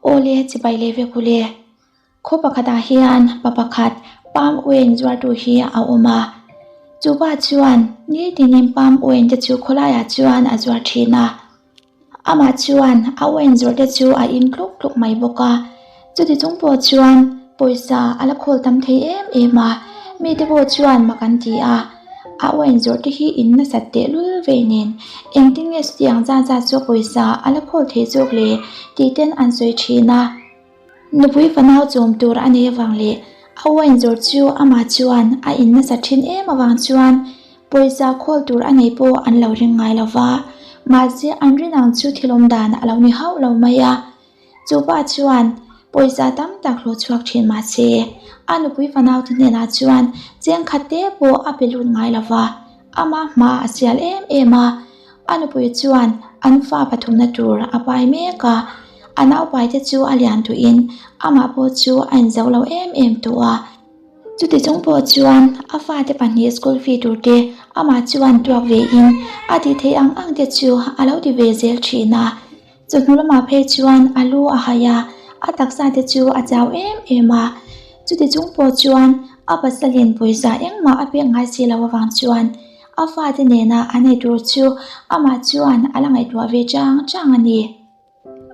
Awle chibai leh vek ule. Khaw pakhatah hian pa pakhat palm oil zuartu hi a awm a. Chu pa chuan nitinin palm oil te chu khawlaiah chuan a zuar thin a. Amah chuan a oil zawrh te chu a in tluk tluk mai bawk a. Chuti chung pawh chuan pawisa a la khawl tam thei em em a. Mite pawh chuan mak an ti a. A oil zawrh te hi in nasat tehlul vei nen engtin nge chutiang zat zat chu pawisa a la khawl thei zawk le tih ten an sawi thin a. Nupui fanau chawm tur a nei avang leh a wine zawrh chu amah chuan a in nasa thin em avang chuan pawisa khawl tur a nei pawh an lo ring ngai lo va, mahse an rin ang chu thil awm dan a lo ni hauh lo mai a. Chu pa chuan pawisa tam tak hlawh chhuak thin mahse a nupui fanau te hnenah chuan cheng khat te pawh a pe lut ngai lo va, ama hma a sial em em a. A nupui chuan an fa pathumna tur a pai mek a, a naupaite chu a lian tuihin amah pawh chu a inzo lo em em tawh a. Chuti chung pawh chuan a fate pahnih school fee tur te amah chuan tuak vein a tih theih ang ang te chu a lo ti ve zel thin a. Chawhnu lamah phei chuan a lu a hai a, a taksa te chu a chau em em a. Chuti chung pawh chuan a pasalin pawisa engmah a pek ngai si lo avang chuan A fate nena an ei tur chu amah chuan a la ngaihtuah ve chang chang a ni.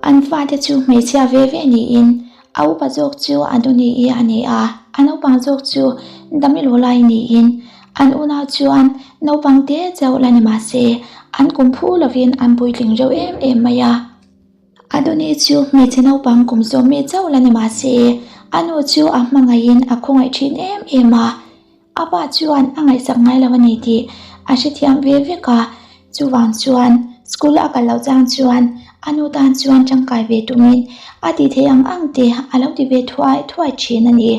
An fate chu hmeichhia ve ve niin a upa zawk chu Adoni-i a ni a, a naupang zawk chu Damilolai niin an unau chuan naupang te chauh la ni mah se an kum phu lovin an puitling reuh em em mai a. Adoni chu hmeichhe naupang kum sawmmi chauh la ni mah se a nu chu a hmangaihin a khawngaih thin em em a. A pa chuan a ngaihsak ngai lo a ni tih a hrethiam ve vek a, chuvang chuan school a kal loh chang chuan a nu tan chuan tangkai ve tumin a tih theih ang ang te a lo ti ve thuai thuai thin a ni.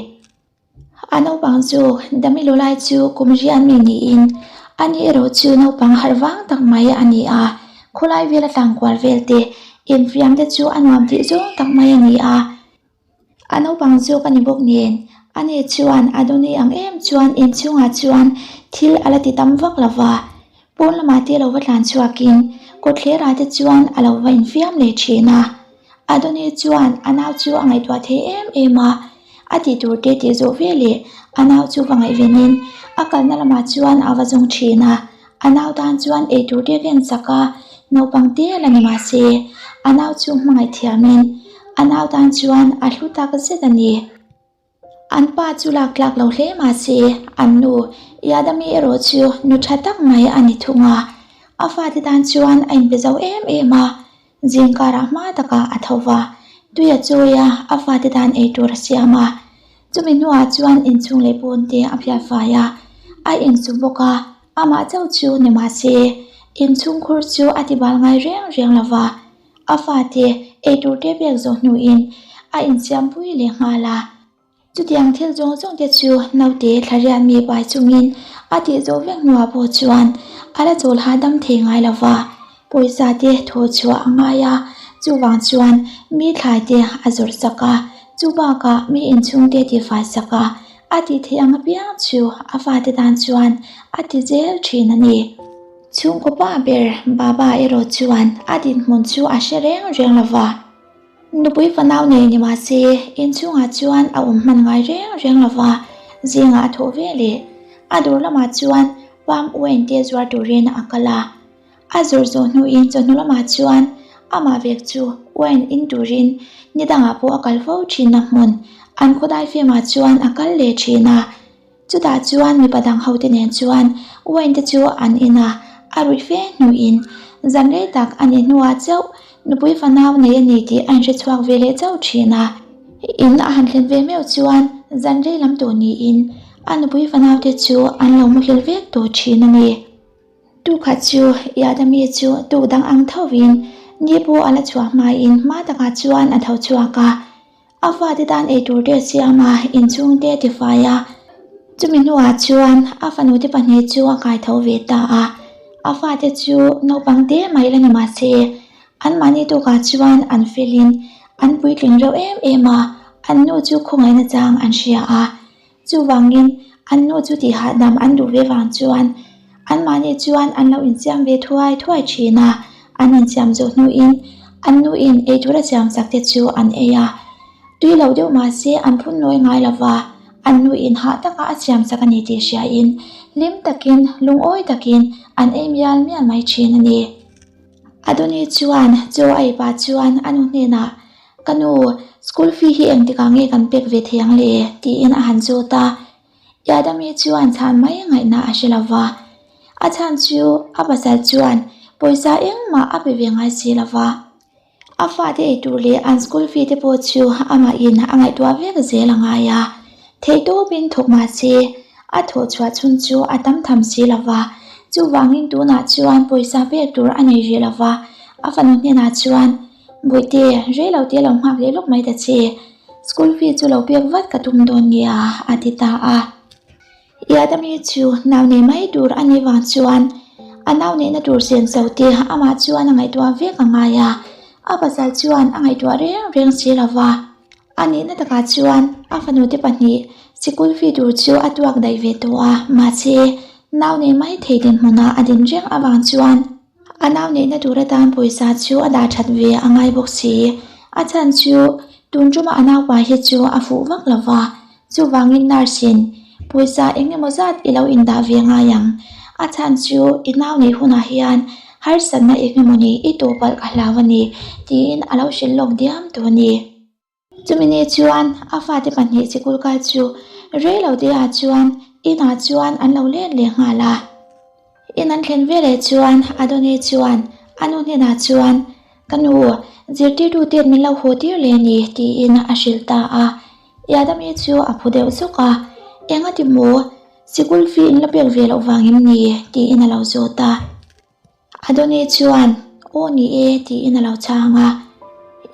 A naupang chu Damilu lai chu kum rian mi niin a ni erawh chu naupang harh vang tak mai a ni a, khawlai vela tlangkual vel te infiam te chu a nuam tih zawng tak mai a ni a. A naupang zawk a ni bawk nen, ani chuan a dawni ang em chuan inchhungah chuan thil a la ti tam vak lo va. Pawn lamah te lo va tlan chhuakin kawtthlerah te chuan a lo va infiam leh thin a. A dawni chuan a nau chu a ngaihtuah thei em em a, a tih tur te tih zawh ve leh a nau chu va ngaihvenin a kalna lamah chuan a va zawng thin a. A nau tan chuan eitur te ken chak a, naupang te la ni mah se, a nau chu hmangaih thiamin a nau tan chuan a hlu tak zet a ni. An pa chu lak tlak lo hle mah se, an nu Yadami erawh chu nu tha tak mai a ni thung a, a fate tan chuan a inpe zo em em a, zingkarah hma takah a tho va, tui a chawi a, a fate tan eitur a siam a. Chumi hnuah chuan inchhung leh pawn te a phiat fai a, a insu bawk a, amah chauh chu ni mah se, inchhungkhur chu a ti bal ngai reng reng lo va, a fate eitur te pek zawh hnuin a insiam pui leh nghal a. Chutiang thil zawng zawng te chu naute thlariat mi pai chungin a tih zawh vek hnuah pawh chuan a la chawl hahdam thei ngai lo va, pawisa te thaw chhuah a ngai a, chuvang chuan mi thlai te a zawrh sak a, chu bakah mi inchhungte tifai sak a, a tih theih ang apiang chu a fate tan chuan a ti zel thin a ni. Chhungkaw pa ber Baba erawh chuan a dinhmun chu a hre reng reng lo va, nupui fanau nei ni mah se inchhungah chuan a awm hman ngai reng reng lo va, zingah a thawh ve leh a dawr lamah chuan palm oil te zuar turin a kal a. A zawrh zawh hnuin chawhnu lamah chuan amah vek chu wine in turin ni dangah pawh a kal fo thin a hmun an khawdai firm-ah chuan a kal leh thin a. Chutah chuan mipa dang hote nen chuan wine te chu an in a, a ruih fe hnuin zan rei tak a nih hnuah chauh nupui fanau nei a ni tih a inhre chhuak ve leh chauh thin a. In a han thlen ve meuh chuan zan rei lam tawh niin a nupui fanau te chu an lo muhil vek tawh thin a ni. Tukhat chu Yadami chu tuk dang ang thovin ni pawh a la chhuah hmain hma takah chuan a tho chhuak a. A fate tan eitur te a siam a, inchhung te a tifai a. Chumi hnuah chuan a fanu te pahnih chu a kai tho ve ta a. A fate chu naupang te mai la ni mah se, anmahni tukah chuan an felin an puitling reuh em em a, an nu chu khawngaihna chang an hria a. Chuvangin, an nu chu tih hahdam an duh ve vang chuan anmahni chuan an lo insiam ve thuai thuai thin a, an insiam zawh hnuin An nuin eitur a siamsak te chu an ei a. Tui lo deuh mah se an phun nawi ngai lo va, an nuin hah taka a siamsak a ni tih hriain hlim takin, lungawi takin an ei mial mial mai thin a ni. Adoni chuan chaw a ei pah chuan a nu hnenah, Ka nu, school fee hi engtikah nge kan pek ve thei ang le? tiin a han zawt a. Yadami chuan chhan mai ngaihna a hre lo va, a chhan chu a pasal chuan pawisa engmah a pe ve ngai si lo va. A fate ei tur leh an school fee te pawh chu amahin a ngaihtuah vek zel a ngai a, theihtawpin thawk mah se a thawh chhuah chhun chu a tam tham si lo va, chuvangin tunah chuan pawisa pek tur a nei rih lo va, a fanu hnenah chuan, Bawihte, rei lo te lo nghak leh lawk mai ta che, school fee chu lo pek vat ka tum dawn nia, a ti ta a. Iadami chu nau nei mai tur a nih vang chuan a nau neihna tur sen zo te amah chuan a ngaihtuah vek a ngai a, a pasal chuan a ngaihtuah reng reng si lo va. A nihna takah chuan a fanu te pahnih sikul fee tur chu a tuak daih ve tawh a, mahse nau nei mai thei dinhmunah a din reng avang chuan A nau neihna tur atan pawisa chu a dah that ve a ngai bawk si. A chhan chu tun tuma a naupa hi chu a fuh vak lo va, chuvangin nurse in pawisa eng emaw zat i lo indah ve ngai ang. A chhan chu i nau neih hunah hian harsatna eng emaw ni i tawh palh ka hlau a ni tiin a lo hrilh lawk diam tawh a ni. Chumi ni chuan a fate pahnih sikul kal chu rei lo te ah chuan inah chuan an lo let leh nghal a. In an thlen veleh chuan Adoni chuan a nu hnenah chuan, Ka nu, zirtirtu ten min lo haw tir leh ni tiin a hrilh ta a. Iadami chu a phu deuh zuk a, Engati maw, sikul fee in la pek ve loh vang em ni? tiin a lo zawt a. Adoni chuan, Aw ni e, tiin a lo chhang a.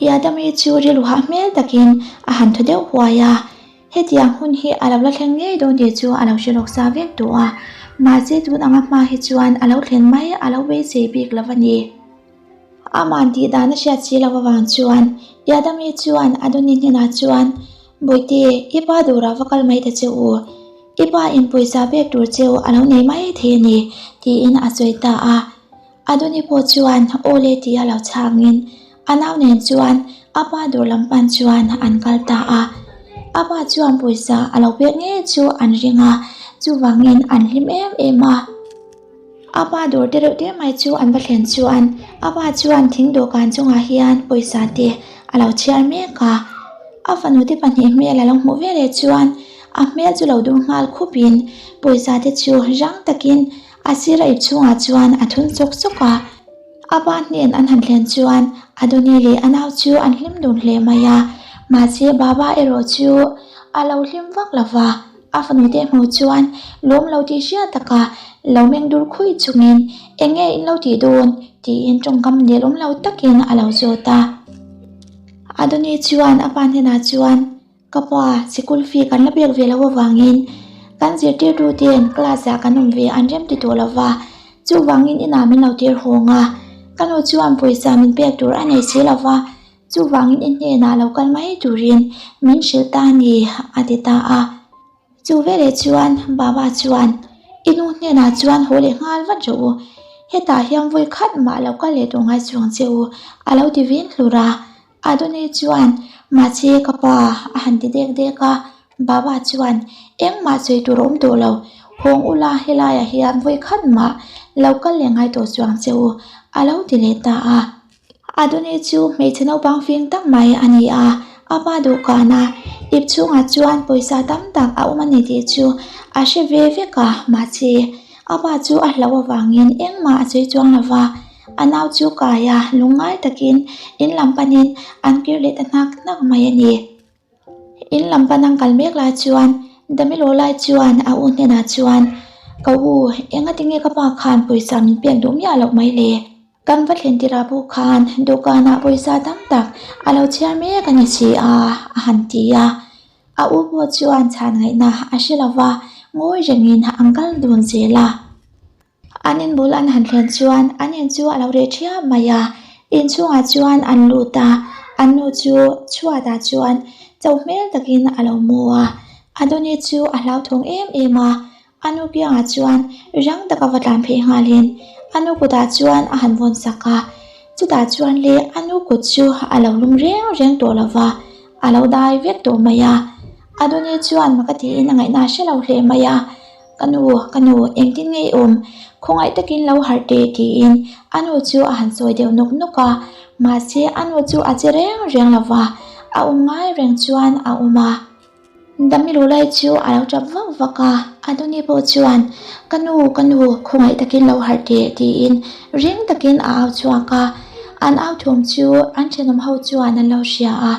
Iadami chu rilru hah hmel takin a han thaw deuh huai a. Hetiang hun hi a lo la thleng ngei dawn tih chu a lo hre lawk sa vek tawh a. Mahse tun anga hma hi chuan a lo thlen mai a lo beisei bik lo a ni. Aman tih dan a hriat si lo avang chuan Iadami chuan Adoni hnenah chuan, Bawihte, i pa dawrah va kal mai ta che u. I pa in pawisa pek tur cheu a lo nei mai thei a ni, tiin a sawi ta a. Adoni pawh chuan aw le tia lo chhangin a nau nen chuan a pa dawr lam pan chuan an kal ta a. A pa chuan pawisa a lo pek ngei chu an ring a, chuvangin an hlim em em a. A pa dawr te reuh te mai chu an va thlen chuan a pa chuan thing dawhkan chungah hian pawisa te a lo chhiar mek a. A fanu te pahnih hmel a lo hmuh veleh chuan a hmel chu lo dur nghal khupin pawisa te chu rang takin a sir a ip chhungah chuan a thun sawk sawk a. A pa hnen an han thlen chuan Adoni leh a nau chu an hlim dun hle mai a, mahse Baba erawh chu a lo hlim vak lo va. A fanu te hmuh chuan lawm lo tih hriat taka lo meng dur khui chungin eng nge in lo tih dawn tiin tawngkam nel awm lo takin a lo zawt a. Adoni chuan a pa hnenah chuan ka pa sikul fee kan la pek ve loh avangin kan zirtirtu ten class ah kan awm ve an rem ti tawh lova chuvangin inah min lo tir hawng a ka nu chuan pawisa min pek tur a nei si lova Chuvangin i hnenah lo kal mai turin min hrilh ta a ni, a ti ta a. Chu veleh chuan Baba chuan, I nu hnenah chuan haw leh nghal vat rawh u, hetah hian vawi khat mah lo kal leh tawh ngai chuang che u, a lo ti vin hlur a. Adoni chuan, Mahse ka pa, a han ti dek dek a. Baba chuan, Engmah sawi tur a awm tawh lo, hawng ula helaiah hian vawi khat mah lo kal leh ngai tawh chuang che u, a lo ti leh ta a. Adoni chu hmeichhe naupang fing tak mai a ni a, a pa dawhkana ip chhungah chuan pawisa tam tak a awm a ni tih chu a hre ve vek a, mahse a pa chu a hlauh avangin engmah a sawi chuang lo va, a nau chu kai a lungngai takin in lam panin an kir leh ta hnak hnak mai a ni. In lam pan ang kal mek lai chuan Damilo lai chuan a u hnenah chuan, Ka u, engatinge ka pa khan pawisa min pek duh miah loh mai le? Kan va thlen tirah pawh khan dawhkanah pawisa tam tak a lo chhiar mek a ni si a, a han ti a. A u pawh chuan chhan ngaihna a hre lo va, ngawi rengin an kal dun zel a. An inbul an han thlen chuan an in chu a lo reh thiam mai a, inchhungah chuan an lut a, an nu chu chhuatah chuan cho hmel takin a lo mu a. Adoni chu a hlauthawng em em a, A nu kiangah chuan rang taka va tlan phei nghalin a nu kutah chuan a han vawn sak a. Chutah chuan le a nu kut chu a lo lum reng reng tawh lo va, a lo dai vek tawh mai a. Adoni chuan maka tiin a ngaihna a hre lo hle mai a, Ka nu, ka nu, engtin nge i awm? Khawngaih takin lo harh teh tiin a nu chu a han sawi deuh nawk nawk a. Mahse a nu chu a che reng reng lo va, a awm ngai reng chuan a awm a. Damilulai chu a lo tap vak vak a, Adoni pawh chuan, Ka nu, ka nu, khawngaih takin lo harh teh, tiin ring takin a au chhuak a. An au thawm chu an thenawm ho chuan an lo hria a,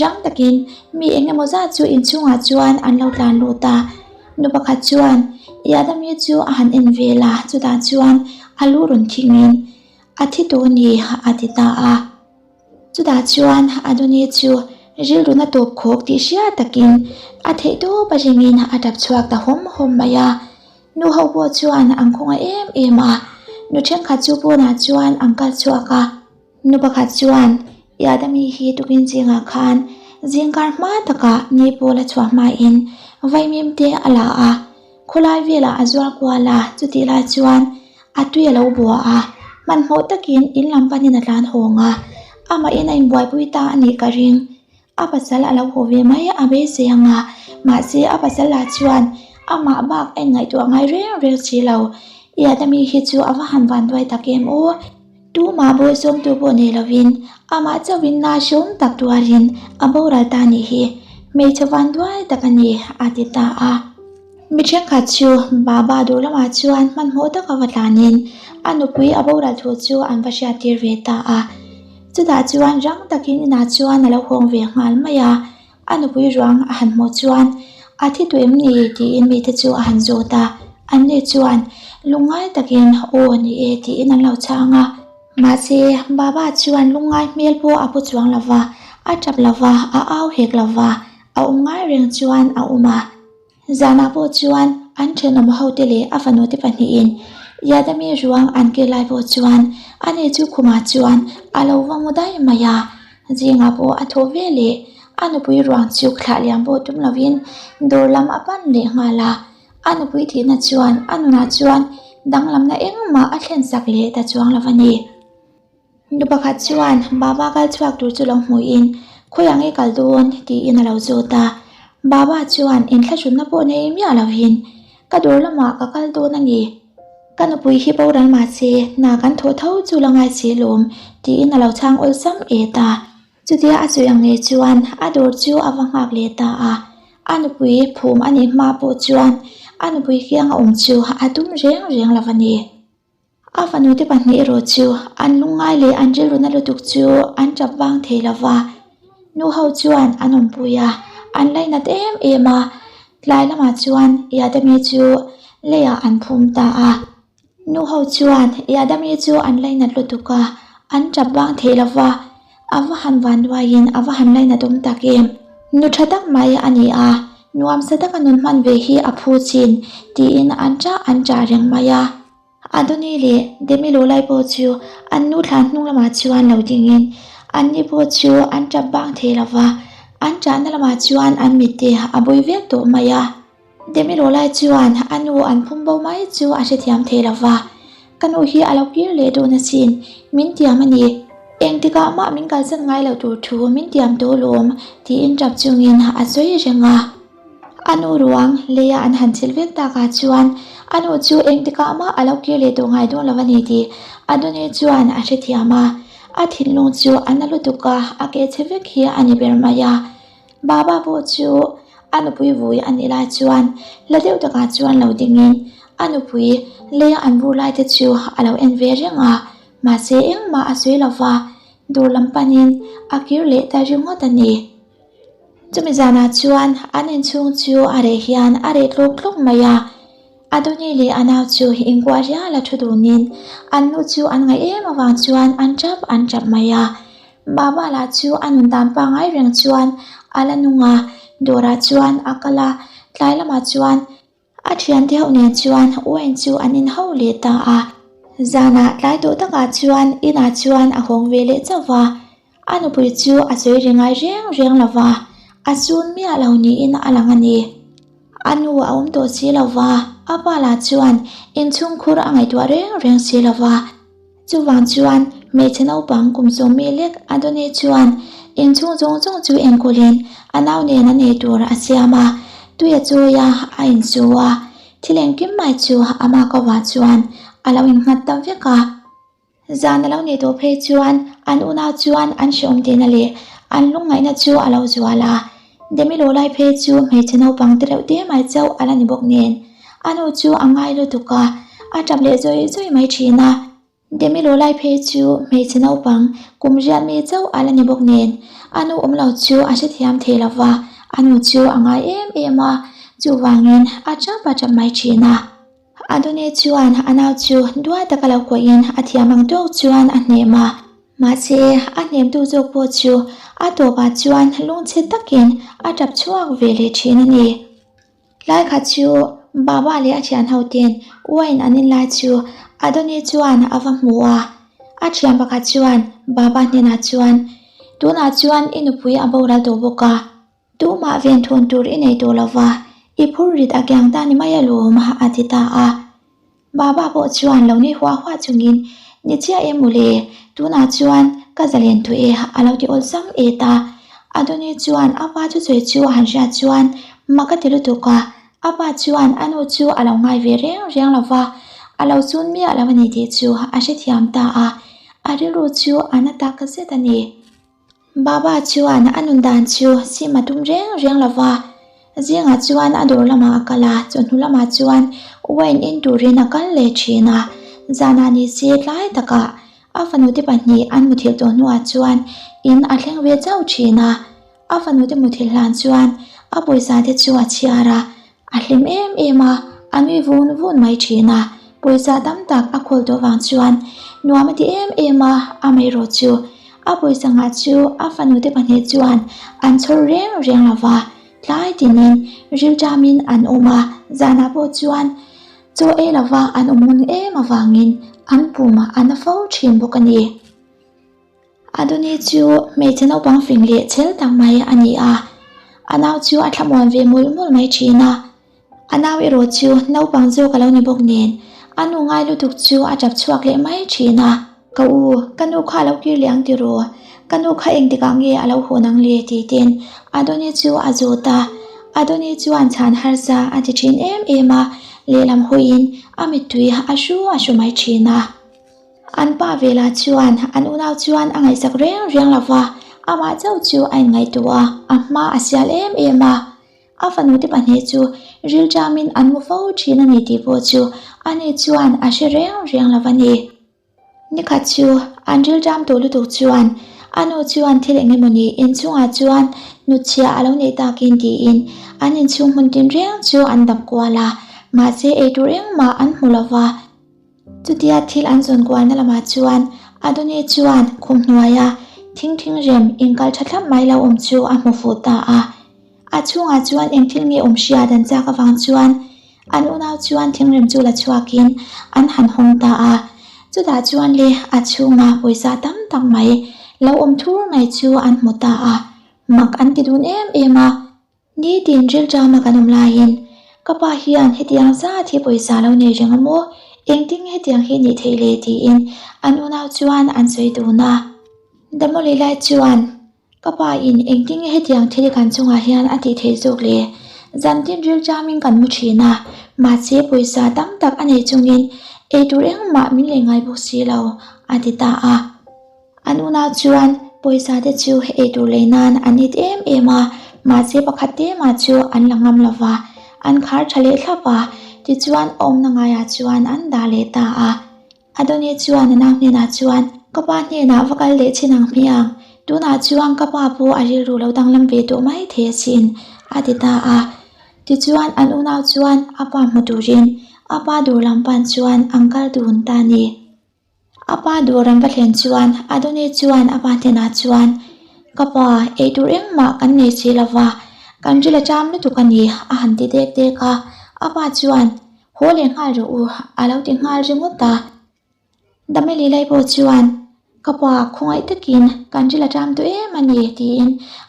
rang takin mi eng emaw zat chu inchhungah chuan an lo tlan lut a. Nu pakhat chuan i Adami chu a han en vel a, chutah chuan a lu rawn thingin, A thi tawh a ni, a ti ta a. Chutah chuan Adoni chu rilruna tawp khawk tih hriat takin a theih tawp a ringin a tap chhuak ta hawm hawm mai a. Nu ho pawh chuan an khawngaih em em a, nu thenkhat chu pawnah chuan an kal chhuak a. Nu pakhat chuan I Adami hi tukin zingah khan zingkar hma takah ni pawl a chhuah hmain vaimim te a la a, Khawlai velah a zuar kual a, chutih lai chuan a tui a lo bua a, hmanhmawh takin in lam panin a tlan hawng a, amahin a inbuaipui ta a nih ka ring. A pasal a lo haw ve mai a beisei ang a, mahse a pasal lah chuan amah bak a inngaihtuah ngai reng reng si lo. I Adami hi chu a va han van duai tak em aw! Tumah bawihsawmtu pawh nei lovin amah chauhin na hreawm tak tuarin a boral ta nih hi hmeichhe van duai tak a ni, a ti ta a. Mi thenkhat chu Baba duh lamah chuan hmanhmawh taka va tlanin a nupui a boral thu chu an va hriattir ve ta a. Chutah chuan rang takin inah chuan a lo hawng ve nghal mai a. A nupui ruang a han hmuh chuan, A thi tawh em ni? tiin mite chu a han zawt a. Anni chuan lungngai takin, Aw ni e tiin an lo chhang a. Mahse, Baba chuan lungngai hmel pawh a pu chuang lo va, a tap lo va, a au hek lo va, a awm ngai reng chuan a awm a. Zanah pawh chuan an thenawm hote leh a fanute pahnihin Yadami ruang an kil lai pawh chuan ani chu khumah chuan a lo va mu daih mai a. Zingah pawh a thaw ve leh a nupui ruang chu thlah liam pawh tum lovin dawr lam a pan leh nghal a. A nupui thihna chuan a nunah chuan danglamna engmah a thlensak leh ta chuang lo a ni. Nu pakhat chuan Baba kal chhuak tur chu lo hmuhin, Khawiah nge kal dawn? tiin a lo zawt a. Baba chuan inthlahrunna pawh nei miah lovin, Ka dawr lamah ka kal dawn a ni. Ka nupui hi boral mahse hna kan thawh tho chu la ngai si lawm, tiin a lo chhang awlsam et a. Chutia a sawi ang ngei chuan a dawr chu a va nghak leh ta a. A nupui phum a nih hma pawh chuan a nupui kianga awm chu a tum reng reng lo a ni. A fanute pahnih erawh chu an lungngai leh an rilruna lutuk chu an tap vang thei lo va, nu ho chuan an awmpui a, an lainat em em a, tlai lamah chuan Yadami chu leiah an phum ta a. Nu ho chuan Yadami chu an lainat lutuk a, an tap vang thei lo va, a va han vanduaiin a va han lainat awm tak em? Nu tha tak mai a ni a, nuamsa taka nun hman ve hi a phu chin tiin an tah an tah reng mai a. Adoni leh Demi Lolai pawh chu an nu thlan hnung lamah chuan lo dingin anni pawh chu an tap bang thei lo va, an tahna lamah chuan an mitte a bui vek tawh mai a. Demi Lolai chuan a nu an phum bo mai chu a hrethiam thei lo va, Ka nu hi a lo kir leh dawn asin, min tiam a ni. Engtikah mah min kalsan ngai lo tur thu min tiam tawh lawm, tiin tap chungin a sawi reng a. A nu ruang leia an han chhilh vek takah chuan a nu chu engtikah mah a lo kir leh tawh ngai dawn lo a ni tih Adoni chuan a hrethiam a. A thinlung chu a na lutuk a, a keh chhe vek hi a ni ber mai a. Baba pawh chu a nupui vui a nih lai chuan la deuh takah chuan lo dingin a nupui leia an vur lai te chu a lo en ve reng a, mahse engmah a sawi lo va, dawr lam panin a kir leh ta ringawt a ni. Chumi zanah chuan an inchhung chu a reh hian a reh tlawk tlawk mai a, Adoni leh a nau chu inkuah rial a thu dunin an nu chu an ngaih em avang chuan an tap an tap mai a. Baba lah chu a nun dan pangngai reng chuan a la nung a, dawrah chuan a kal a, tlai lamah chuan A thiante ho nen chuan wine chu an in ho leh ta a. Zanah tlai tawh takah chuan inah chuan a hawng ve leh chauh va. A nupui chu a sawi ri ngai reng reng lo va, a sun miah lo niin a lang a ni. A nu a awm tawh si lo va, a pa lah chuan inchhungkhur a ngaihtuah reng reng si lo va. Chuvang chuan. Hmeichhe naupang kum sawmmi lek Adoni chuan inchhung zawng zawng chu enkawlin a nau nen a nei tur a siam a, tui a chawi a, a insu a, thil engkim mai chu ama kovah chuan a lo innghat ta vek a. Zan a lo nih tawh phei chuan an unau chuan an hreawm tihna leh an lungngaihna chu a lo zual a. Demi lo lai phei chu hmeichhe naupang te reuh te mai chauh a la ni bawk nen a nu chu a ngai lutuk a, a tap leh zawih zawih mai thin a. Demi lo lai phei chu hmeichhe naupang kum riat mi chauh a la ni bawk nen a nu awm lo chu a hrethiam thei lo va, a nu chu a ngai em em a, chuvangin a tap a tap mai thin a. Adoni chuan a nau chu duai taka lo kuahin a thiam ang tawk chuan a hnem a, mahse a hnemtu zawk pawh chu a tawpah chuan lungchhe takin a tap chhuak ve leh thin a ni. Tlai khat chu Baba leh a thian ho ten wine an in lai chu Adoni chuan a va hmu a, a thian pakhat chuan Baba hnenah chuan, Tunah chuan i nupui a boral tawh bawk a, Tumah ven thun tur i nei tawh lo va, i phur rit a kiang ta ni mai alawm, a ti ta a. Baba pawh chuan lo ni huah huah chungin, Ni chiah em mawle, tunah chuan ka zalen tawh e, a lo ti awlsam et a. Adoni chuan a pa thusawi chu a han hriat chuan mak a ti lutuk a, a pa chuan a nu chu a lo ngai ve reng reng lo va, a lo chun miah lo a ni tih chu a hrethiam ta a, a rilru chu a na tak zet a ni. Baba chuan a nun dan chu sim a tum reng reng lo va, zingah chuan a dawr lamah a kal a, chawhnu lamah chuan wine in turin a kal leh thin a. Zanah ni se tlai takah a fanute pahnih an muthilh tawh hnuah chuan in a thleng ve chauh thin a. A fanute muthilh hlan chuan a pawisa te chu a chhiar a, A hlim em em a, a nui vun vun mai thin a. Pawisa tam tak a khawl tawh vang chuan nuam a ti em em a, amaherawh chu a pawisa ngah chu a fanu te pahnih chuan an chhawr reng reng lo va, tlai tinin rilṭamin an awm a, zanah pawh chuan chaw ei lova an awm ngun em avangin an pum a na fo thin bawk a ni. Adoni chu hmeichhe naupang fing leh chhel tak mai a ni a, a nau chu a thlamuan ve mawlh mawlh mai thin a. A nau erawh chu naupang zawk a lo ni bawk nen, a nu ngai lutuk chu a tap chhuak leh mai thin a. Ka u, ka nu kha a lo kir leh ang tiraw? Ka nu kha engtikah nge a lo hawn ang le? tih ten Adoni chu a zawt a. Adoni chuan chhan harsa a ti thin em em a, lehlam hawiin a mittui a hru a hru mai thin a. An pa velah chuan an unau chuan a ngaihsak reng reng lo va, amah chauh chu a inngaihtuah a, a hma a sial em em a. A fanute pahnih chu rilṭamin an mu fo ṭhin a ni tih pawh chu ani chuan a hre reng reng lo va ni. Nikhat chu an rilṭam tawh lutuk chuan a nu chuan thil eng emawni inchhungah chuan hnutchhiah a lo neih takin tiin an inchhung hmun tinreng chu an dap kual a, mahse eitur engmah an hmu lo va. Chutia thil an zawn kualna lamah chuan Adoni chuan khum hnuaia thing thing rem inkal tha thlap mai lo awm chu a hmu fuh ta a. A chhungah chuan eng thil nge awm hriat an chak avang chuan an unau chuan thingrem chu la chhuakin an han hawng ta a. Chutah chuan le a chhunga pawisa tam tak mai lo awm thur mai chu an hmu ta a, mak an ti dun em em a. Nitin rilṭama kan awm laiin ka pa hian hetiang zat hi pawisa lo nei reng a maw? Engtin nge hetiang hi nih theih le? tiin an unau chuan an sawi dun a. Damawli lai chuan ka pa in engtin nge hetiang thil kan chungah hian a tih theih zawk le? Zantin rilṭamin kan mu ṭhin a, mahse pawisa tam tak a nei chungin eitur engmah min lei ngai bawk si lo, a ti ta a. An unau chuan pawisa te chu eitur lei nan an it em em a, mahse pakhat te mah chu an la ngam lo va, an khar tha leh thlap a, tichuan awmna ngaiah chuan an dah leh ta a. Adoni chuan a nau hnenah chuan, Ka pa hnenah va kal leh chin ang hmiang, tunah chuan ka pa pawh a rilru lo danglam ve tawh mai thei asin, a ti ta a. Tichuan an unau chuan a pa hmu turin a pa dawr lam pan chuan an kal dun ta a ni. A pa dawr an va thlen chuan Adoni chuan a pa hnenah chuan, Ka pa, eitur engmah kan nei si lo va, kan ril a ṭam lutuk a ni, a han ti dek dek a. A pa chuan, Haw leh nghal rawh u, a lo ti nghal ringawt a. Dameli lai pawh chuan, Ka pa, khawngaih takin kan ril a ṭam tawh em a ni, tiin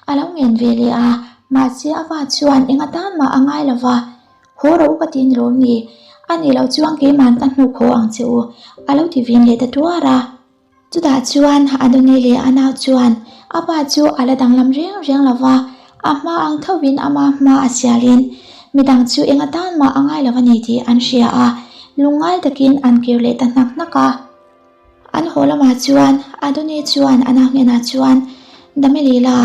a lo ngen ve leh a. Mahse a pa chuan eng atan mah a ngai lo va. Haw rawh u ka ti ni lawm ni? A nih loh chuan keiman ka hnuk haw ang che u, a lo ti vin leh ta tuar a. Chutah chuan Adoni leh a nau chuan a pa chu a la danglam reng reng lo va, a hma ang thovin ama hma a sialin midang chu eng atan mah a ngai lo a ni tih an hria a, lungngai takin an kir leh ta hnak hnak a. An haw lamah chuan Adoni chuan a nau hnenah chuan, Damelila,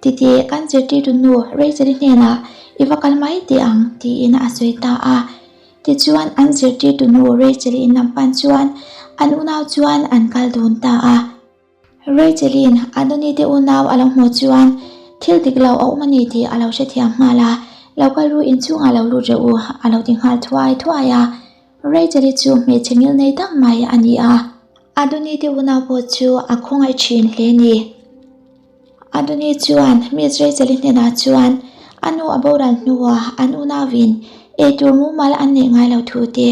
titeh kan zirtirtu nu Rachel-i hnenah i va kal mai teh ang, tiin a sawi ta a. Tichuan an zirtirtu nu Rachel-i in lam pan chuan an unau chuan an kal dun ta a. Rachel-i'n Adoni te unau a lo hmuh chuan thil dik lo a awm a ni tih a lo hrethiam nghal a, Lo kal ru inchhungah lo lut reuh u a lo ti nghal thuai thuai a. Rachel-i chu hmeichhe ngil nei tak mai a ni a. Adoni te unau pawh chu a khawngaih thin hle ni. Adoni chuan Miss Rachel-i hnenah chuan a nu a boral hnuah an unauin eitur mumal an neih ngai lo thu te,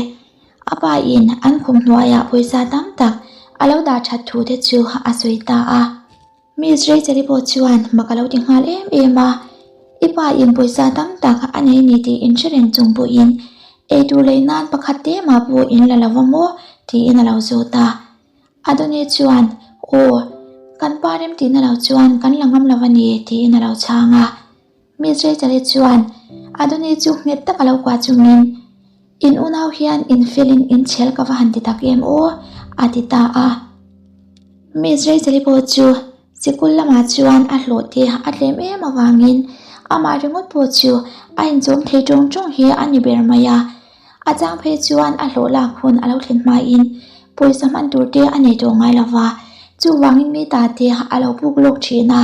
a pa in an khum hnuaiah pawisa tam tak a lo dah that thu te chu a sawi ta a. Miss Rachel-i pawh chuan mak a lo ti nghal em em a, I pa in pawisa tam tak a nei ni tih in hre reng chung pawhin eitur lei nan pakhat te mah pawh in la lo va maw? tiin a lo zawt a. Adoni chuan, Aw, kan pa remtihna lo chuan kan la ngam lo a ni, tiin a lo chhang a. Miss Rachel-i chuan Adoni chu nghet tak a lo kuah chungin, In unau hian in felin in chhel ka va han ti tak em aw, a ti ta a. Miss Rachel-i pawh chu sikul lamah chuan a hlawh te a tlem em avangin amah ringawt pawh chu a inchawm thei tawng tawng hi a ni ber mai a. A chang phei chuan a hlawh lak hun a lo thlen hmain pawisa hman tur te a nei tawh ngai lo va, chuvangin mi ta te a lo buk lawk thin a.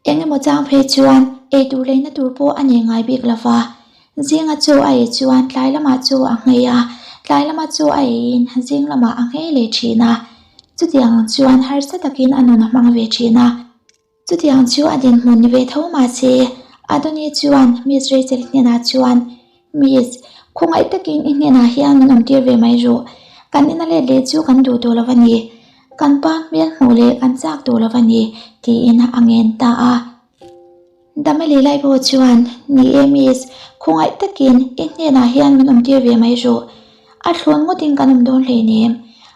Eng emaw chang phei chuan eitur leina tur pawh a nei ngai bik lo va, zinga chaw a ei chuan tlai lamah chaw a nghei a, tlai lama chaw a eiin zing lamah a nghei leh thin a. Chutiang ang chuan harsa takin a nun a hmang ve thin a. Chutiang chu a dinhmun ni ve tho mahse, Adoni chuan Miss Rachel hnenah chuan, Miss, khawngaih takin i hnenah hian min awmtir ve mai rawh. Kan ina let leh chu kan duh tawh lo a ni. Kan pa hmel hmuh leh kan chak tawh lo a ni, tiin a ngen ta a. Damali lai pawh chuan, Ni e Miss, khawngaih takin i hnenah hian min awmtir ve mai rawh. A thlawn ngawtin kan awm dawn hleinem.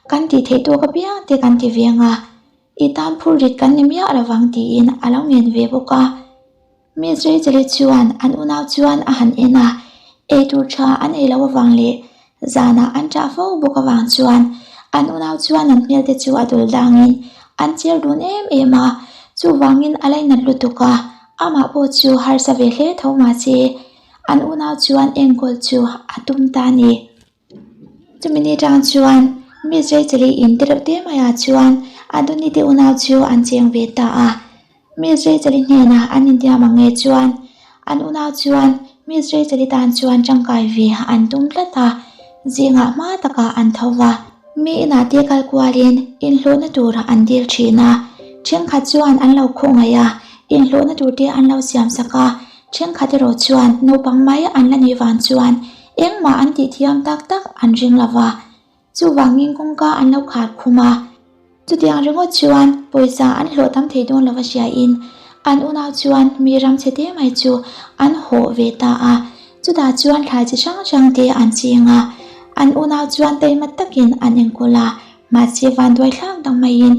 Kan tih theih tawk apiang te kan ti ve ang a. I tan phur rit kan ni miah lovang tiin a lo ngen ve bawk a. Miss Rachel-i chuan an unau chuan a han en a, eitur tha an ei loh avang leh zanah an ṭah fo bawk avang chuan an unau chuan an hmel te chu a dul dangin an cher dun em em a, chuvangin a lainat lutuk a, amah pawh chu harsa ve hle tho mahse an unau chuan enkawl chu a tum ta a ni. Chumi ni tang chuan Miss Rachel-i in te reuh te maiah chuan Adoni te unau chu an cheng ve ta a. Miss Rachel-i hnenah an intiam ang nge chuan an unau chuan Miss Rachel-i tan chuan tangkai ve an tum tlat a, zingah hma takah an tho va. Mi inah te kal kualin inhlawhna tur an dil thin a, thenkhat chuan an lo khawngaih a, inhlawhna tur te an lo siam sak a, thenkhat erawh chuan naupang mai an la nih vang chuan Engmah an tih thiam tak tak an ring lo va, chuvangin kawngka an lo khar khum a. Chutiang ringawt chuan pawisa an hlawh tam thei dawn lo va hriain an unau chuan mi ram chhe te mai chu an hawh ve ta a. Chutah chuan thlai chi hrang hrang te an ching a, an unau chuan taima takin an enkawl a, mahse vanduai thlak dang maiin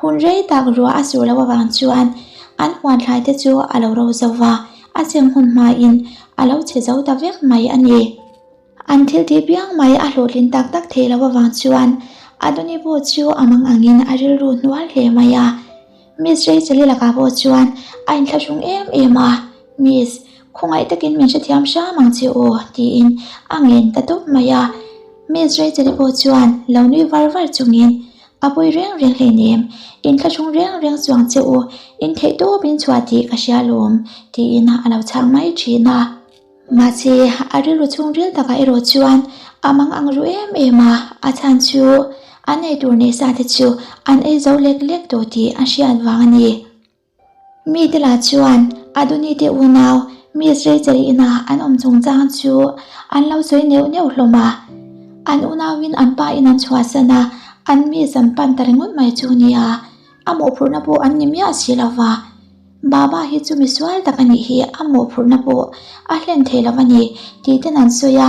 hun rei tak ruah a sur loh avang chuan an huan thlai te chu a lo ro zo va. A cheng hun hmain a lo chhe zo ta vek mai a ni. An thil tih piang mai a hlawhtlin tak tak thei lo avang chuan Adoni pawh chu a mang angin a rilru hnual hle mai a. Miss Rachel-i lakah pawh chuan a inthlahrung em em a, Miss, khawngaih takin min hrethiam hram ang che aw, tiin a ngen ta tawp mai a. Miss Rachel-i pawh chuan lo nui var var chungin A pawi reng reng hleinem, in thlahrung reng reng chuang che u, in theih tawp in chhuah tih ka hria lawm, tiin a lo chhang mai thin a. Mahse, a rilru chhungril takah erawh chuan a mang ang ru em em a, a chhan chu an eitur neih sa te chu an ei zo lek lek tawh tih a hriat vang a ni. Mite lah chuan Adoni te unau Miss Rachel inah an awm chungchang chu an lo sawi neuh neuh hlawm a. An unauin an pa in an chhuahsan a, an Miss an pan ta ringawt mai chu nia, a mawhphurhna pawh an ni miah si lo va. Baba hi chu misual tak a nih hi, a mawhphurhna pawh a hlen thei lo a ni tih ten an sawi a.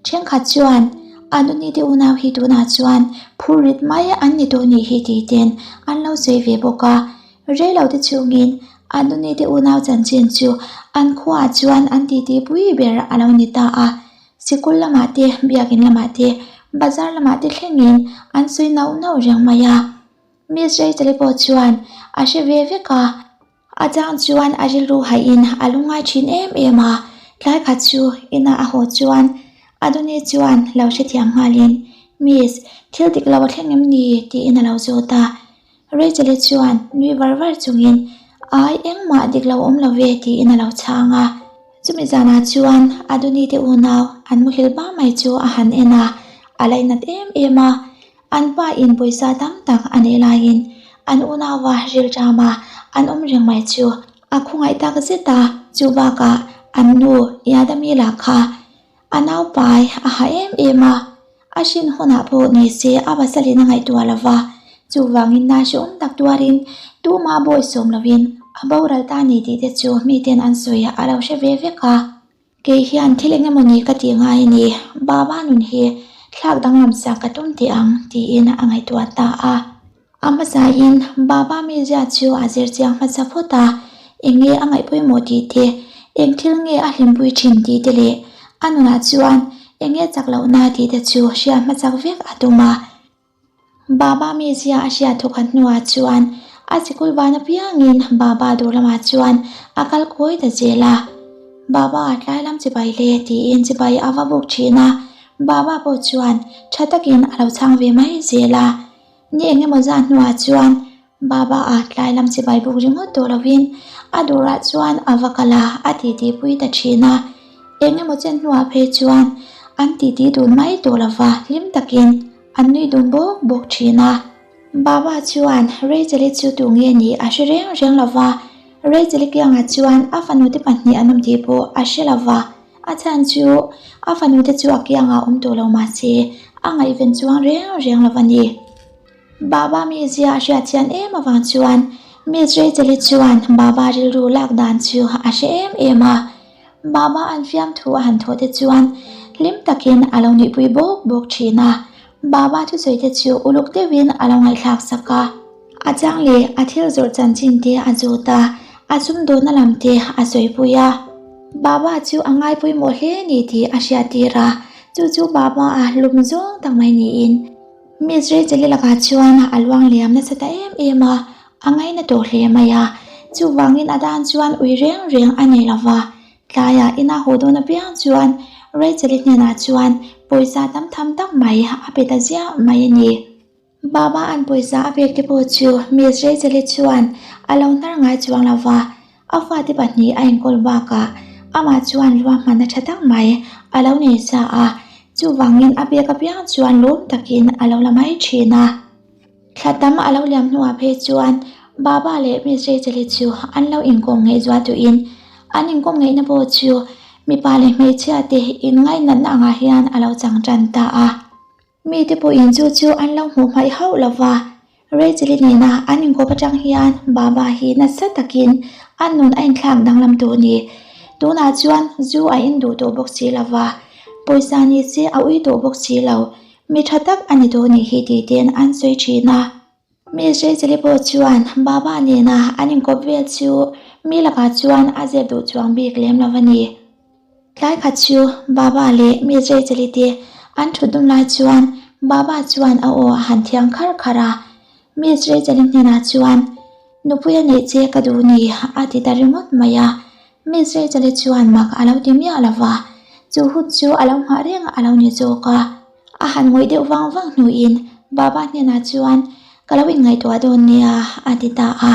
Thenkhat chuan Anuni te unau hi tunah chuan phur rit mai an ni tawh nih hi tih ten an lo sawi ve bawk a. Rei lo te chungin Anuni te unau chanchin chu an khuaah chuan an titi pui ber a lo ni ta a. Sikul lamah te, biakin lamah te, bazar lamah te thlengin an sawi nauh nauh reng mai a. Miss Rachel-i pawh chuan a hre ve vek a. A chang chuan a rilru haihin a lungngai thin em em a, tlai khat chu inah a haw chuan Adoni chuan lo hrethiam nghalin, Miss, thil dik lo a thleng em ni? tiin a lo zawt a. Rachel-i chuan nui var var chungin, Ai, engmah dik lo awm lo ve tiin a lo chhang a. Chumi zanah chuan Adoni te unau an muhil ba mai chu a han en a, a lainat em em a. An pa in pawisa tam tak a neih laiin an unauva rilṭama an awm reng mai chu a khawngaih tak zet a, chu bakah an nu Yadami lah kha a naupai a ha em em a, a hrin hunah pawh ni se a pasalin a ngaihtuah lo va, chuvangin na hrehawm tak tuarin tuma bawi sawm lovin a boral ta ni tih te chu miten an sawi a lo hre ve vek a. Kei hian thil eng emaw ni ka tih ngai a ni, Baba nun hi thlak danglam sak ka tum teh ang tiin a ngaihtuah ta a. A hmasain Baba mizia chu a zir chiang hmasa phawt a, eng nge a ngaih pawimawh tih te, eng thil nge a hlimpui thin tih te leh a nunah chuan eng nge chak lohna tih te chu hriat hmasak vek a tum a. Baba mizia a hriat thawkhat hnuah chuan a sikul van apiangin Baba dawr lamah chuan a kal kawi ta zel a. Baba tlai lam chibai le tiin chibai a va buk thin a, Baba pawh chuan tha takin a lo chhang ve mai zel a. Ni eng emaw zat hnuah chuan Baba a tlai lam chibai buk ringawt tawh lovin a dawrah chuan a va kal a, a titi pui ta thin a. Eng emaw chen hnuah phei chuan an titi dun mai tawh lova hlim takin An nui dun bawk bawk thin a. Baba chuan Rachel-i chu tu nge nih a hre reng reng lo va, Rachel-i kiangah chuan a fanute pahnih an awm tih pawh a hre lo va, a chhan chu a fanute chu a kiangah awm tawh lo mah se a ngaihven chuang reng reng lo va ni. Baba mizia a hriat chian em avang chuan Miss Rachel-i chuan Baba rilru lak dan chu a hre em em a. Baba an fiamthu a han thawh te chuan hlim takin a lo nuihpui bawk bawk thin a, Baba thusawi te chu uluk deuhin a lo ngaihthlak sak a. A chang leh a thil zawrh chanchin te a zawt a, a sumdawnna lam te a sawipui a. Baba chu a ngai pawimawh hle ni tih a hriattir a, chu chu Baba a hlum zawng tak mai niin Miss Rachel-i lakah chuan a luang liam nasa ta em em a, A ngaina tawh hle mai a, chuvangin a dan chuan ui reng reng a nei lo va. Tlaiah ina haw dawn apiang chuan Rachel-i hnenah chuan pawisa tam tham tak mai a pe ta ziah mai a ni. Baba an pawisa a pek te pawh chu Miss Rachel-i chuan a lo hnar ngai chuang lo va, a fate pahnih a enkawl bakah amah chuan ruahmanna tha tak mai a lo nei sa a, chuvangin a pek apiang chuan lawm takin a lo la mai thin a. Thla tam a lo liam hnuah phei chuan Baba leh Miss Rachel-i chu an lo inkawm ngeih zual tuin an inkawm ngeihna pawh chu mipa leh hmeichhia te inngainatna angah hian a lo chang tan ta a. Mite pawhin chu chu an lo hmuh hmaih hauh lo va, Rachel-i nena an inkawp atang hian Baba hi nasa takin a nun a inthlak danglam tawh ni. Tunah chuan zu a induh tawh bawk si lo va, pawisa ni se a ui tawh bawk si lo. Mi tha tak a ni dawn nih hi tih ten an sawi thin a. Miss Rachel-i pawh chuan Baba nena an inkawp vel chu mi lakah chuan a zep duh chuang bik lem lo a ni. Tlai khat chu Baba leh Miss Rachel-i te an thut dum lai chuan Baba chuan a aw a han thiang khar khar a. Miss Rachel-i hnenah chuan, Nupui a neih che ka duh ni a ti ta ringawt mai a. Miss Rachel-i chuan mak a lo ti miah lo va, chu hun chu a lo nghah reng a lo ni zawk a. A han ngawih deuh vang vang hnuin Baba hnenah chuan ka lo inngaihtuah dawn nia a ti ta a.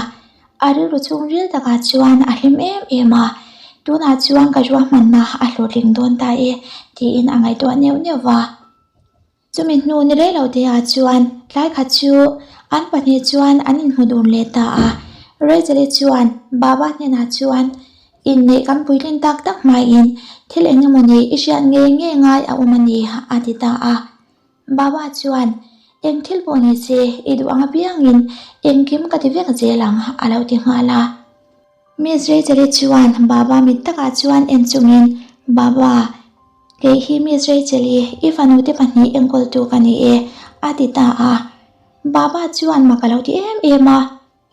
A rilru chhungril takah chuan a hlim em em a, tunah chuan ka ruahmanna a hlawhtling dawn ta e tiin a ngaihtuah neuh neuh va. Chumi hnu ni rei lo te ah chuan tlai khat chu an pahnih chuan an inhmu dun leh ta a. Rachel-i chuan Baba hnenah chuan inneih kan puitlin tak tak hmaiin thil eng emaw ni i hriat ngei ngei ngai a awm a ni a ti ta a. Baba chuan eng thil pawh ni se i duh ang apiangin engkim ka ti vek zel ang a lo ti nghal a. Miss Rachel-i chuan Baba mit takah chuan en chungin Baba. Kei hi Miss Rachel-i, i fanute pahnih enkawltu ka ni e, a ti ta a. Baba chuan mak a lo ti em em a,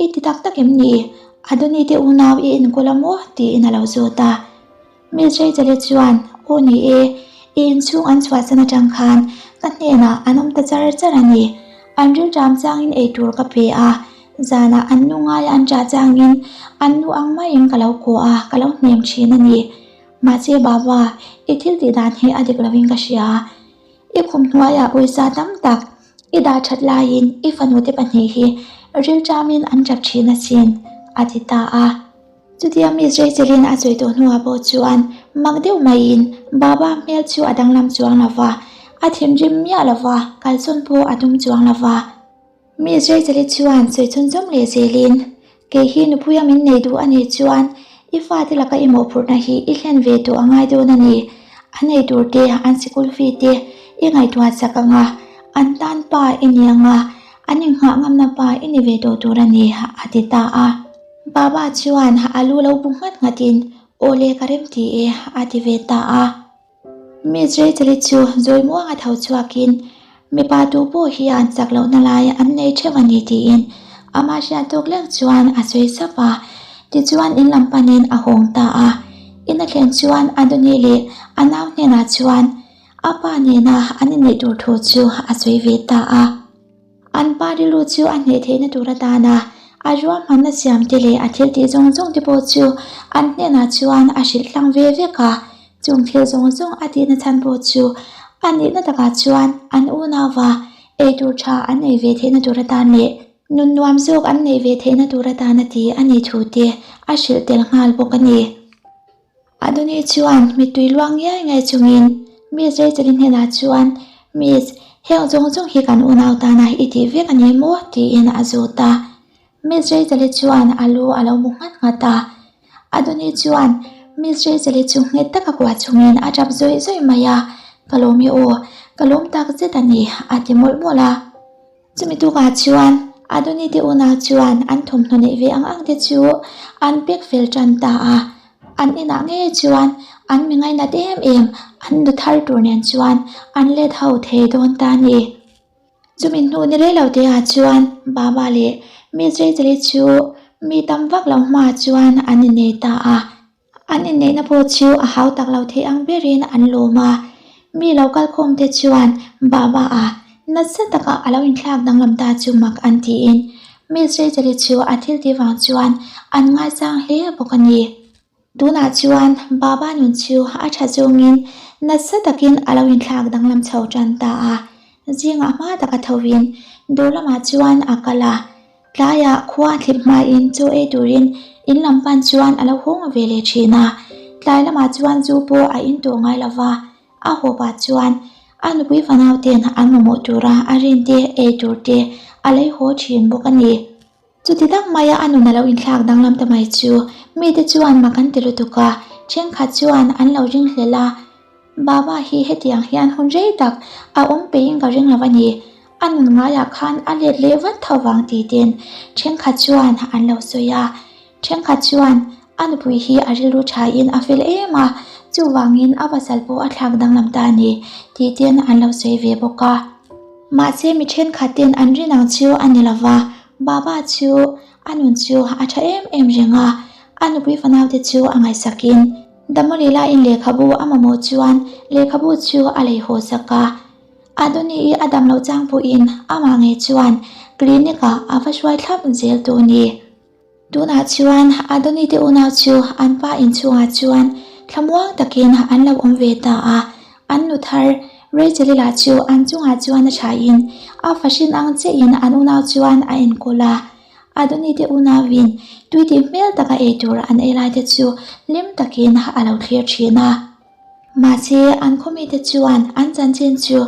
I ti tak tak em ni? Adoni te unau i enkawl a maw? tiin a lo zawt a. Miss Rachel-i chuan, Aw ni e, i inchhung an chhuahsan atang khan ka hnenah an awm ta char char a ni. An rilṭam changin eitur ka pe a, zanah an nu ngaia an ṭah changin an nu ang maiin ka lo kuah a, ka lo hnem ṭhin a ni. Mahse Baba, i thil tih dan hi a dik lovin ka hria. I khum hnuaiah pawisa tam tak i dah that laiin i fanute pahnih hi rilṭamin an ṭap ṭhin asin, a ti ta a. Chutia Miss Rachelin a sawi tawh hnuah pawh chuan mak deuh maiin Baba hmel chu a danglam chuang lo va, a thinrim miah lo va, kalsawn pawh a tum chuang lo va. Miss Rachel-i chuan sawi chhunzawm leh zelin, Kei hi nupuia min nei duh a nih chuan i fate laka i mawhphurhna hi i hlen ve tawh a ngai dawn a ni. An ei tur te, an sikul fee te i ngaihtuah chak ang a, an tan pa i ni ang a, an inghah ngamna pa i ni ve tawh tur a ni, a ti ta a. Baba chuan a lu lo bu nghat nghatin, Aw le ka rem ti e, a ti ve ta a. Miss Rachel-i chu zawi muanga tho chhuakin, Mipa tu pawh hian chak lohna lai an nei theuh a ni tiin amah hriat tawk lek chuan a sawi sap a. Tichuan in lam panin a hawng ta a. In a thlen chuan Adoni leh a nau hnenah chuan a pa nena an inneih tur thu chu a sawi ve ta a. An pa rilru chu a hneh theihna tur atana a ruahmanna siam te leh a thil tih zawng zawng te pawh chu an hnenah chuan a hrilh tlang ve vek a. Chung thil zawng zawng a tihna chhan pawh chu a nihna takah chuan an unauva eitur tha an ei ve theihna tur atan leh nun nuam zawk an neih ve theihna tur atana ti a nih thu te a hrilh tel nghal bawk a ni. Adoni chuan mittui luang ngiai ngiai chungin Miss Rachel-i hnenah chuan, Miss, heng zawng zawng hi kan unau tana i tih vek a ni maw? tiin a zawt a. Miss Rachel-i chuan a lu a lo mu nghat nghat a. Adoni chuan Miss Rachel-i chu nghet taka kuah chungin a tap zawih zawih mai a, Ka lawm i aw, ka lawm tak zet a ni, a ti mawlh mawlh a. Chumi tukah chuan Adoni te unau chuan an thawmhnaw neih ve ang ang te chu an pek fel tan ta a, an inah ngei chuan an mi ngainat em em an nu thar tur nen chuan an let ho thei dawn ta a ni. Chumi hnu ni rei lo te ah chuan Baba leh Miss Rachel-i chu mi tam vak lo hmaah chuan an innei ta a. An inneihna pawh chu a hau tak lo thei ang berin an lawm a, mi lo kal khawm te chuan Baba a nasa taka a lo inthlak danglam ta chu mak an tiin Miss Rachel-i chu a thil tih vang chuan an ngaisang hle bawk a ni. Tunah chuan Baba nun chu a tha zawngin nasa takin a lo inthlak danglam chho tan ta a, zingah hma taka thovin dawr lamah chuan a kal a. Tlaiah khua thlip hmain chaw ei turin in lam pan chuan a lo hawng ve leh thin a, tlai lamah chuan zu pawh a in tawh ngai lo va, a haw pah chuan a nupui fanau ten an mamawh tura a rin te ei tur te a lei haw thin bawk a ni. Chuti tak maia a nun a lo inthlak danglam ta mai chu mite chuan mak an ti lutuk a, thenkhat chuan an lo ringhlel a, Baba hi hetiang hian hun rei tak a awm peiin ka ring lo a ni. A nun ngaiah khan a let leh vat tho vang tih ten thenkhat chuan an lo sawi a. Thenkhat chuan a nupui hi a rilru thain a fel em a, chuvangin a pasal pawh a thlak danglam ta a ni tih ten an lo sawi ve bawk a. Mahse mi thenkhat ten an rin ang chu a ni lo va, Baba chu a nun chu a tha em em reng a, a nupui fanaute chu a ngaihsakin Damawli laiin lehkhabu a mamawh chuan lehkhabu chu a lei haw sak a. Adoni-i a dam loh chang pawhin amah ngei chuan clinic-ah a va hruai thlap zel tawh a ni. Tunah chuan Adoni te unau chu an pa inchhungah chuan thlamuang takin an lo awm ve ta a. An nu thar Rachel-i lah chu an chungah chuan a thain a fahrin ang chiahin an unau chuan a enkawl a. Adoni te unauin tui tih hmel taka ei tur an ei lai te chu hlim takin a lo thlir thin a. Mahse, an khawmite chuan an chanchin chu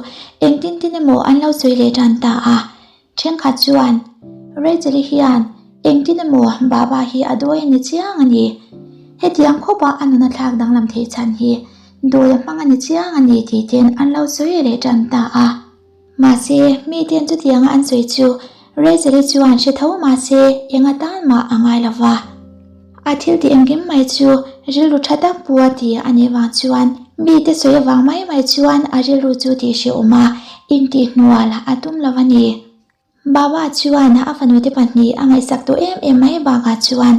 engtin tin emaw an lo sawi leh tan ta a. Thenkhat chuan, Rachel-i hian engtin emaw Baba hi a dawi a ni chiang a ni. Hetiang khawpa a nun a thlak danglam theih chhan hi dawi a hmang a ni chiang a ni tih ten an lo sawi leh tan ta a. Mahse, miten chutianga an sawi chu Rachel-i chuan hre tho mahse eng atan mah a ngai lo va. A thil tih engkim mai chu rilru tha tak pu a ti a nih vang chuan Mite sawi avang mai mai chuan a rilru chu tih hrehawm a, intihhnual a tum lo a ni. Baba chuan a fanute pahnih a ngaihsak tawh em em mai bakah chuan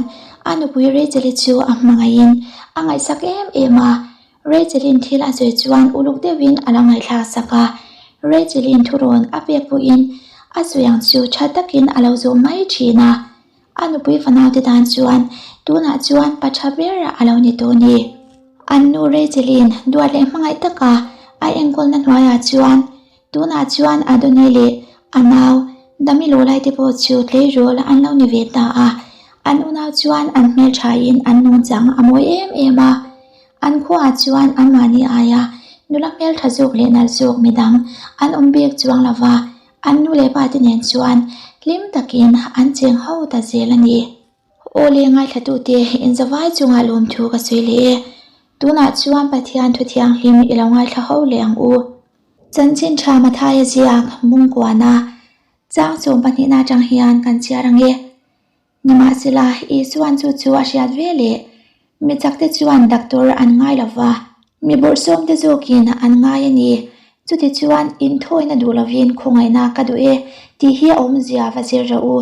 a nupui Rachel-i chu a hmangaihin a ngaihsak em em a. Rachel-in thil a sawi chuan uluk deuhin a lo ngaihthlak sak a. Rachel-in thurawn a pek pawhin a sawi ang chu tha takin a lo zawh mai thin a. A nupui fanaute tan chuan tunah chuan pa tha ber a lo ni tawh a ni. An nu Rachel-in duat leh hmangaih taka a enkawlna hnuaiah chuan Tunah chuan Adoni leh a nau Dami Lawlai te pawh chu tleirawl an lo ni ve ta a, an unau chuan an hmelthain an nungchang a mawi em em a. An khuaah chuan anmahni aia nula hmeltha zawk leh nalh zawk midang an awm bik chuang lo va, an nu leh pa te nen chuan hlim takin an cheng ho ta zel a ni. Aw le ngaithlatute inzavai chungah lawmthu ka sawi leh e. Tunah chuan Pathian thu thianghlim i lo ngaithla ho leh ang u. Chanchin tha Mathaia ziak Bungkuana chang chawm pahnihna atang hian kan chhiar ang e. Nimahsela, Isuan chu chu a hriat ve leh mi chakte chuan doctor an ngai lo va, mi bawrhsawmte zawkin an ngai a ni. Chutichuan, inthawina duh lovin khawngaihna ka duh e tih hi a awmzia va zir rawh u.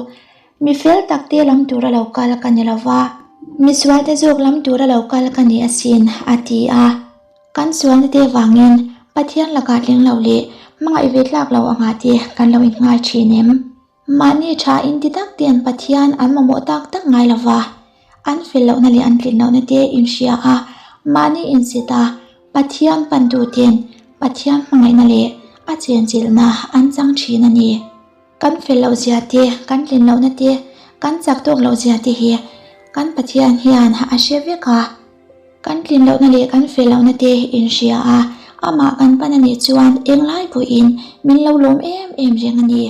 Mi fel takte lam tura lo kal ka ni lo va, mi sualte zawk lam tura lo kal ka ni asin, a ti a. Kan sualna te vangin Pathian lakah tling lo leh hmangaih ve tlak lo anga te kan lo inngai thin em? Mahni tha inti tak ten Pathian an mamawh tak tak ngai lo va, an fel lohna leh an tlin lohna te inhria a, mahni insit a, Pathian pantu ten Pathian hmangaihna leh a chenchilhna an chang thin a ni. Kan fel loh zia te, kan tlin lohna te, kan chak tawk loh zia te hi kan Pathian hian a hre vek a. Kan tlin lohna leh kan fel lohna te inhria a, amah kan pan a nih chuan englai pawhin min lo lawm em em reng a ni.